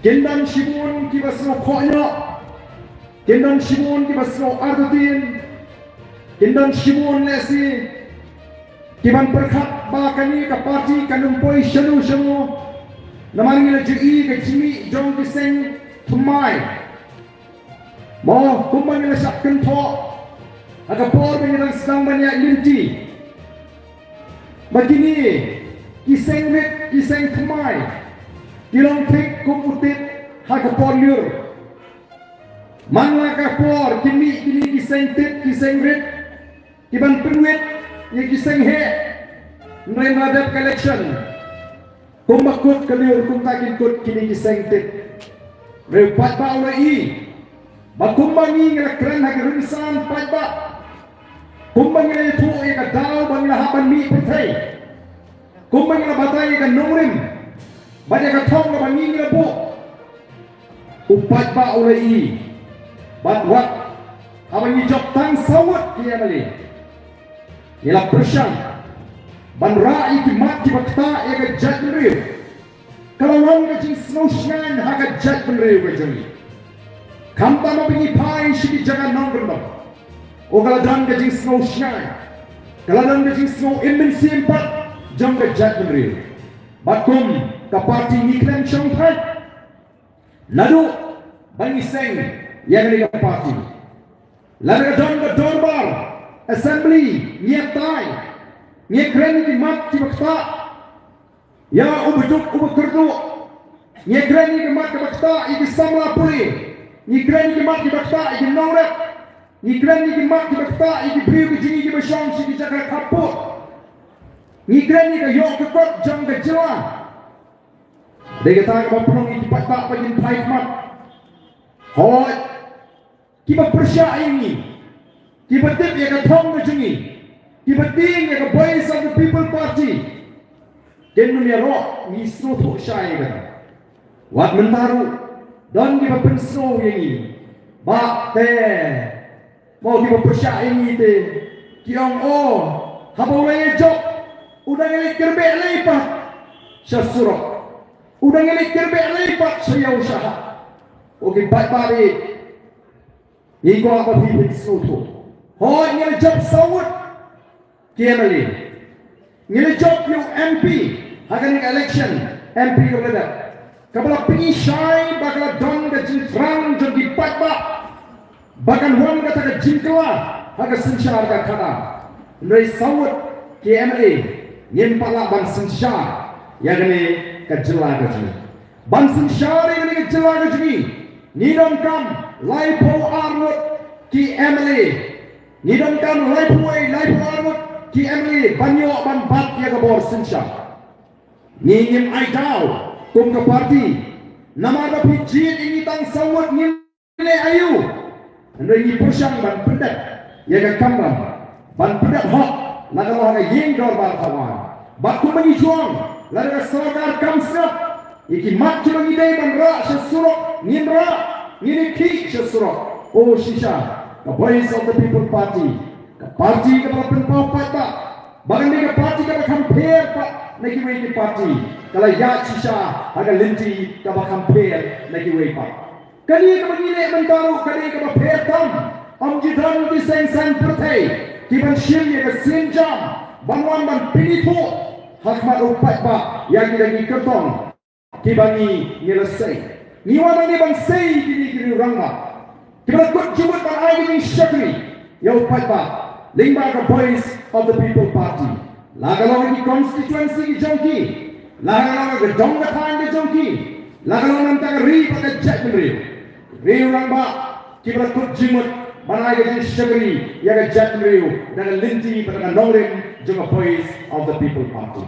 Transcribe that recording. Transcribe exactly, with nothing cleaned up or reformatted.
Kin don shibun kiba sngewkhohnoh, kin don shibun kiba sngew artatien, kin don shibun lehse kiban pyrkhat ba kane ka party kan ym poi shano shano. Namar ngi la ju i ka jingmih jong ki seng thymmai. Mo, kumba ngi la shah kynthoh ha ka por ba ngi dang sdang ban ïaid lynti, ba kine ki seng rit, ki seng thymmai ki long thik kum u tit ha ka por lyiur. Man la ka por kin mih kine ki seng tit, ki seng rit kiban pynwit ïa ki seng heh, hynrei la dep ka election, kumba kut ka lyiur kumta kin kut kine ki seng tit. Hynrei u paidbah u la i ba kumba ngi, ngi la kren ha ki rynsan paidbah, kumba ngi la ïathuh ïa ka daw ba ngi la hap ban mih pyrthei, kumba ngi la batai ïa ka nongrim bad ïa ka thong kaba ngi, ngi la buh. U paidbah u la i, bad wat haba ngi jop tang saw ngut ki M L A, ngi la pyrshang ban rah ïa ki mat kiba ktah ïa ka jaitbynriew. Ka la wan ka jingsngewshngaiñ ha ka jaitbynriew ka jong ngi. Khamtam ba ngi phai sha ki jaka nongkyndong, o ka la don ka jingsngewshngaiñ, ka la don ka jingsngew im mynsiem pat jong ka jaitbynriew. Bad kum ka party ngi khlem shongthait naduh ba ngi seng ïa kane ka party. Lada ka don ka dorbar assembly, ngi ïatai, ngi kren ïa ki mat kiba ktah ïa uba duk uba kyrduh, ngi kren ïa ki mat kiba ktah ïa ki samla pule, ngi kren ïa ki mat kiba ktah ïa ki nongrep, ngi kren ïa ki mat kiba ktah ïa ki briew ki jong ngi kiba shong sha ki jaka khappud, ngi kren ïa ka ïoh ka kot jong ka jylla. Dei kata kaba pynlong ïa ki paidbah ba kin phai khmat. Hooid, kiba pyrshah ïa ngi, kiba tip ïa ka thong ka jong ngi, kiba tieng ïa ka Voice of the People Party, kin ym ïaroh, ngi sngewthuh shai ïa kata. Wat mynta ruh don kiba pynsngew ïa ngi ba te Mo, kiba pyrshah ïa ngi te ki ong, o, haba u la ïa jop u dang ïaleit kyrbeh lei pat sha surok, u dang ïaleit kyrbeh lei pat sha ïew sha hat. O ki paidbah, ngi kwah ba phi phin sngewthuh. Hooid, ngi la jop saw ngut ki M L A. Ngi la jop ïa u M P ha kane ka election, M P kaba la dep, kaba la pyni shai ba ka la don ka jingthrang jong ki paidbah ba kan wan kata ka jingkylla ha ka synshar ka khadar. Hynrei saw ngut ki M L A ngim pat lah ban synshar ïa kane ka jylla ka jong ngi. Ban synshar ïa kane ka jylla ka jong ngi, ngi donkam laiphew ar ngut ki M L A. Ngi donkam laiphew wei, laiphew ar ngut ki M L A ban ïoh ban bat ïa ka bor synshar. Ngi ngim ai daw kum ka party, namar ba phi jied ïa ngi tang saw ngut, ngim leh aïu. Hynrei ngi pyrshang ban pyndep ïa ka kamram, ban pyndep hok, la ka long ha ka ïing dorbar thawaiñ. Bad kumba ngi ju ong, lada ka sorkar kam sngap ïa ki mat kiba ngi dei ban rah sha surok, ngin rah, ngin ïakhih sha surok. Ko shisha, ka Voice of the People Party, ka party kaba la pynpaw paidbah ba kan dei ka party kaba kham pher pat na kiwei ki party, ka la ïaid shisha ha ka lynti kaba kham pher na kiwei pat. Kane kaba ngi leh mynta ruh ka dei kaba pher tam. Ym ju don ki seng saiñ pyrthei kiban shim ïa ka sienjam ban wan ban pynithuh ha khmat u paidbah ïa ki, ïa ki kyrtong kiba ngi, ngi la sei. Ngi wan hangne ban sei ïa kine ki riew rangbah kiba la kut jingmut ban ai ka jingshakri ïa u paidbah lyngba ka Voice of the People Party. La ka long ha ki constituency ki jong ki, la ka long ha ka dong ka thaiñ ka jong ki, la ka long na ka bynta ka ri bad ka jaitbynriew. Riew rangbah kiba la kut jingmut ban ai ka jingshakri ïa ka jaitbynriew da ka lynti bad da ka nongrim jong ka Voice of the People Party.